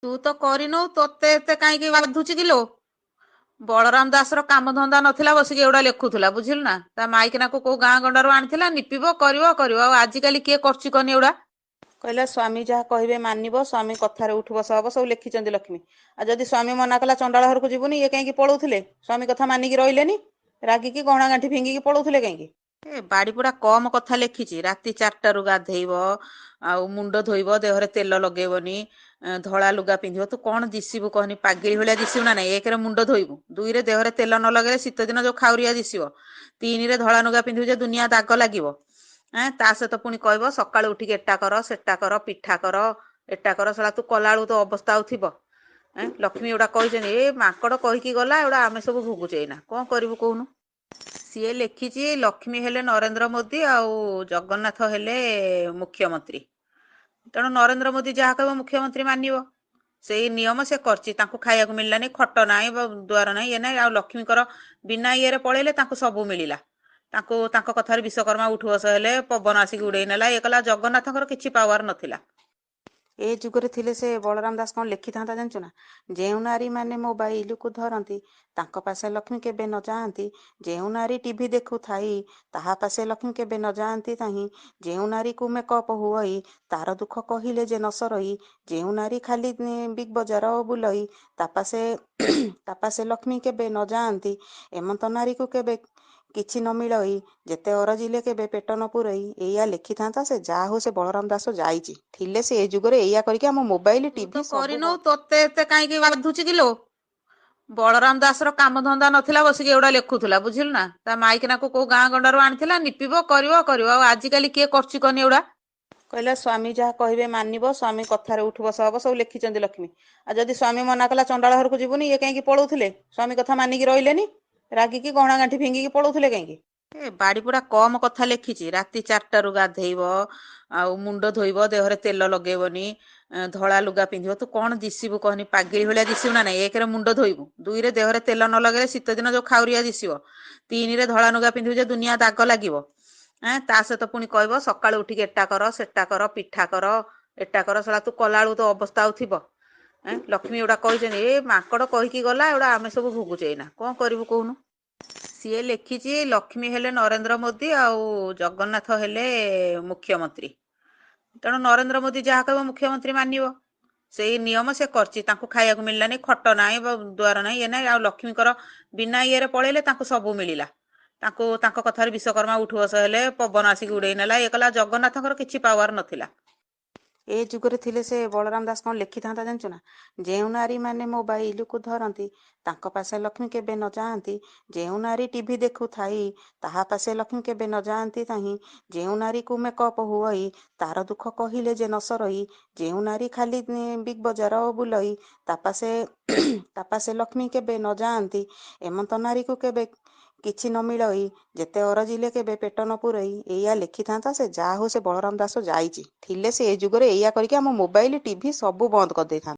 ତୁ ତ କରିନୁ, ତୋତେ ଏତେ କାହିଁକି ବାଧୁଛି କିଲୋ? ବଳରାମ ଦାସର କାମଧନ୍ଦା ନଥିଲା, ବସିକି ଏଗୁଡା ଲେଖୁଥିଲା, ବୁଝିଲୁ ନା? ତା ମାଇକିନାକୁ କୋଉ ଗାଁ ଗଣ୍ଡାରୁ ଆଣିଥିଲା, ନିପିବ, କରିବ କରିବ। ଆଉ ଆଜିକାଲି କିଏ କରୁଛି କନି ଏଗୁଡା? କହିଲା ସ୍ୱାମୀ ଯାହା କହିବେ ମାନିବ, ସ୍ୱାମୀ କଥାରେ ଉଠୁ ବସ ହବ, ସବୁ ଲେଖିଛନ୍ତି ଲକ୍ଷ୍ମୀ। ଆଉ ଯଦି ସ୍ୱାମୀ ମନା କଲା ଚଣ୍ଡାଳ ଘରକୁ ଯିବୁନି, ଇଏ କାହିଁକି ପଳଉଥିଲେ? ସ୍ୱାମୀ କଥା ମାନିକି ରହିଲେନି, ରାଗିକି ଗହଣା ଗାଣ୍ଠି ଫିଙ୍ଗିକି ପଳଉଥିଲେ କାହିଁକି? ଏ ବାଡ଼ିପୋଡ଼ା କମ କଥା ଲେଖିଛି? ରାତି 4ଟାରୁ ଗାଧେଇବ, ଆଉ ମୁଣ୍ଡ ଧୋଇବ, ଦେହରେ ତେଲ ଲଗେଇବନି, ଧଳା ଲୁଗା ପିନ୍ଧିବ। ତୁ କଣ ଦିଶିବୁ କହନି? ପାଗିଳି ଭଳିଆ ଦିଶିବୁ ନା ନାଇଁ? ଏକରେ ମୁଣ୍ଡ ଧୋଇବୁ, ଦୁଇରେ ଦେହରେ ତେଲ ନ ଲଗେଇଲେ ଶୀତ ଦିନ ଯୋଉ ଖାଉରିଆ ଦିଶିବ, ତିନିରେ ଧଳା ଲୁଗା ପିନ୍ଧିବୁ ଯେ ଦୁନିଆ ଦାଗ ଲାଗିବ। ତା ସହିତ ପୁଣି କହିବ ସକାଳୁ ଉଠିକି ଏଟା କର, ସେଟା କର, ପିଠା କର, ଏଟା କର। ଶଳା ତୁ କଲାବେଳକୁ ତ ଅବସ୍ଥା ଆଉ ଥିବ? ଲକ୍ଷ୍ମୀ ଏଗୁଡା କହିଛନ୍ତି। ଏ ମାଙ୍କଡ କହିକି ଗଲା, ଏଗୁଡା ଆମେ ସବୁ ଭୋଗୁଛେ ଏଇନା। କଣ କରିବୁ କହୁନୁ? ସିଏ ଲେଖିଛି ଲକ୍ଷ୍ମୀ ହେଲେ ନରେନ୍ଦ୍ର ମୋଦି ଆଉ ଜଗନ୍ନାଥ ହେଲେ ମୁଖ୍ୟମନ୍ତ୍ରୀ। ତେଣୁ ନରେନ୍ଦ୍ର ମୋଦି ଯାହା କହିବ ମୁଖ୍ୟମନ୍ତ୍ରୀ ମାନିବ, ସେଇ ନିୟମ ସେ କରିଛି। ତାଙ୍କୁ ଖାଇବାକୁ ମିଳିଲାନି, ଖଟ ନାହିଁ, ଦୁଆର ନାହିଁ, ଇଏ ନାହିଁ। ଆଉ ଲକ୍ଷ୍ମୀଙ୍କର ବିନା ଇଏରେ ପଳେଇଲେ, ତାଙ୍କୁ ସବୁ ମିଳିଲା। ତାଙ୍କୁ ତାଙ୍କ କଥାରେ ବିଶ୍ୱକର୍ମା ଉଠୁ ବସ ହେଲେ, ପବନ ଆସିକି ଉଡେଇ ନେଲା, ଇଏ କଲା। ଜଗନ୍ନାଥଙ୍କର କିଛି ପାୱାର ନଥିଲା। ଏ ଯୁଗରେ ଥିଲେ ସେ ବଳରାମ ଦାସ କଣ ଲେଖିଥାନ୍ତା ଜାଣିଛୁ ନା? ଯେଉଁ ନାରୀମାନେ ମୋବାଇଲକୁ ଧରନ୍ତି, ତାଙ୍କ ପାଶେ ଲକ୍ଷ୍ମୀ କେବେ ନ ଯାଆନ୍ତି। ଯେଉଁ ନାରୀ ଟିଭି ଦେଖୁଥାଇ, ତାହା ପାଶେ ଲକ୍ଷ୍ମୀ କେବେ ନ ଯାଆନ୍ତି ନାହିଁ। ଯେଉଁ ନାରୀକୁ ମେକଅପ୍ ହୁଅଇ, ତାର ଦୁଃଖ କହିଲେ ଯେ ନ ସରଇ। ଯେଉଁ ନାରୀ ଖାଲି ବିଗ୍ ବଜାର ବୁଲଇ, ତା ପାଶେ ଲକ୍ଷ୍ମୀ କେବେ ନ ଯାଆନ୍ତି। ଏମନ୍ତ ନାରୀକୁ କେବେ କିଛି ନ ମିଳଇ, ଯେତେ ଅରଜିଲେ କେବେ ପେଟ ନ ପୂରଇ। ଏଇଆ ଲେଖିଥାନ୍ତା ସେ। ଯାହା ହଉ, ସେ ବଳରାମ ଦାସ ଯାଇଛି। ଥିଲେ ସେ ଏ ଯୁଗରେ ଏଇଆ କରିକି ଆମ ମୋବାଇଲ, ଟିଭି କରିନୁ, ତୋତେ ଏତେ କାହିଁକି ବାଧୁଛି କିଲୋ? ବଳରାମ ଦାସର କାମଧନ୍ଦା ନଥିଲା, ବସିକି ଏଗୁଡା ଲେଖୁଥିଲା, ବୁଝିଲୁ ନା? ତା ମାଇକିନାକୁ କୋଉ ଗାଁ ଗଣ୍ଡାରୁ ଆଣିଥିଲା, ନିପିବ, କରିବ କରିବ। ଆଉ ଆଜିକାଲି କିଏ କରୁଛି କନି ଏଗୁଡା? କହିଲା ସ୍ୱାମୀ ଯାହା କହିବେ ମାନିବ, ସ୍ୱାମୀ କଥାରେ ଉଠୁ ବସ ହବ, ସବୁ ଲେଖିଛନ୍ତି ଲକ୍ଷ୍ମୀ। ଆଉ ଯଦି ସ୍ୱାମୀ ମନା କଲା ଚଣ୍ଡାଳ ଘରକୁ ଯିବୁନି, ଇଏ କାହିଁକି ପଳଉଥିଲେ? ସ୍ୱାମୀ କଥା ମାନିକି ରହିଲେନି, ରାଗିକି ଗହଣା ଗାଣ୍ଠି ଫିଙ୍ଗିକି ପଳଉଥିଲେ କାହିଁକି? ଏ ବାଡ଼ିପୋଡ଼ା କମ କଥା ଲେଖିଛି? ରାତି 4ଟାରୁ ଗାଧେଇବ, ଆଉ ମୁଣ୍ଡ ଧୋଇବ, ଦେହରେ ତେଲ ଲଗେଇବନି, ଧଳା ଲୁଗା ପିନ୍ଧିବ। ତୁ କଣ ଦିଶିବୁ କହନି? ପାଗିଳି ଭଳିଆ ଦିଶିବୁ ନା ନାଇଁ? ଏକରେ ମୁଣ୍ଡ ଧୋଇବୁ, ଦୁଇରେ ଦେହରେ ତେଲ ନ ଲଗେଇଲେ ଶୀତ ଦିନ ଯୋଉ ଖାଉରିଆ ଦିଶିବ, ତିନିରେ ଧଳା ଲୁଗା ପିନ୍ଧିବୁ ଯେ ଦୁନିଆ ଦାଗ ଲାଗିବ। ତା ସହିତ ପୁଣି କହିବ ସକାଳୁ ଉଠିକି ଏଟା କର, ସେଟା କର, ପିଠା କର, ଏଟା କର। ଶଳା ତୁ କଲାବେଳକୁ ତ ଅବସ୍ଥା ଆଉ ଥିବ? ଲକ୍ଷ୍ମୀ ଏଗୁଡା କହିଛନ୍ତି। ଏ ମାଙ୍କଡ କହିକି ଗଲା, ଏଗୁଡା ଆମେ ସବୁ ଭୋଗୁଛେ ଏଇନା। କଣ କରିବୁ କହୁନୁ? ସିଏ ଲେଖିଛି ଲକ୍ଷ୍ମୀ ହେଲେ ନରେନ୍ଦ୍ର ମୋଦି ଆଉ ଜଗନ୍ନାଥ ହେଲେ ମୁଖ୍ୟମନ୍ତ୍ରୀ। ତେଣୁ ନରେନ୍ଦ୍ର ମୋଦି ଯାହା କହିବ ମୁଖ୍ୟମନ୍ତ୍ରୀ ମାନିବ, ସେଇ ନିୟମ ସେ କରିଛି। ତାଙ୍କୁ ଖାଇବାକୁ ମିଳିଲାନି, ଖଟ ନାହିଁ, ଦୁଆର ନାହିଁ, ଇଏ ନାହିଁ। ଆଉ ଲକ୍ଷ୍ମୀଙ୍କର ବିନା ଇଏରେ ପଳେଇଲେ, ତାଙ୍କୁ ସବୁ ମିଳିଲା। ତାଙ୍କୁ ତାଙ୍କ କଥାରେ ବିଶ୍ୱକର୍ମା ଉଠୁ ବସ ହେଲେ, ପବନ ଆସିକି ଉଡେଇ ନେଲା, ଇଏ କଲା। ଜଗନ୍ନାଥଙ୍କର କିଛି ପାୱାର ନଥିଲା। ଏ ଯୁଗରେ ଥିଲେ ସେ ବଳରାମ ଦାସ କଣ ଲେଖିଥାନ୍ତା ଜାଣିଛୁ ନା? ଯେଉଁ ନାରୀମାନେ ମୋବାଇଲକୁ ଧରନ୍ତି, ତାଙ୍କ ପାଶେ ଲକ୍ଷ୍ମୀ କେବେ ନ ଯାଆନ୍ତି। ଯେଉଁ ନାରୀ ଟିଭି ଦେଖୁଥାଇ, ତାହା ପାଶେ ଲକ୍ଷ୍ମୀ କେବେ ନ ଯାଆନ୍ତି ନାହିଁ। ଯେଉଁ ନାରୀକୁ ମେକଅପ୍ ହୁଅଇ, ତାର ଦୁଃଖ କହିଲେ ଯେ ନ ସରଇ। ଯେଉଁ ନାରୀ ଖାଲି ବିଗ୍ ବଜାର ବୁଲଇ, ତା ପାଶେ ଲକ୍ଷ୍ମୀ କେବେ ନ ଯାଆନ୍ତି। ଏମନ୍ତ ନାରୀକୁ କେବେ କିଛି ନ ମିଳଇ, ଯେତେ ଅରଜିଲେ କେବେ ପେଟ ନ ପୂରଇ। ଏଇଆ ଲେଖିଥାନ୍ତା ସେ। ଯାହା ହଉ, ସେ ବଳରାମ ଦାସ ଯାଇଛି। ଥିଲେ ସେ ଏ ଯୁଗରେ ଏଇଆ କରିକି ଆମ ମୋବାଇଲ, ଟିଭି ସବୁ ବନ୍ଦ କରିଦେଇଥାନ୍ତା।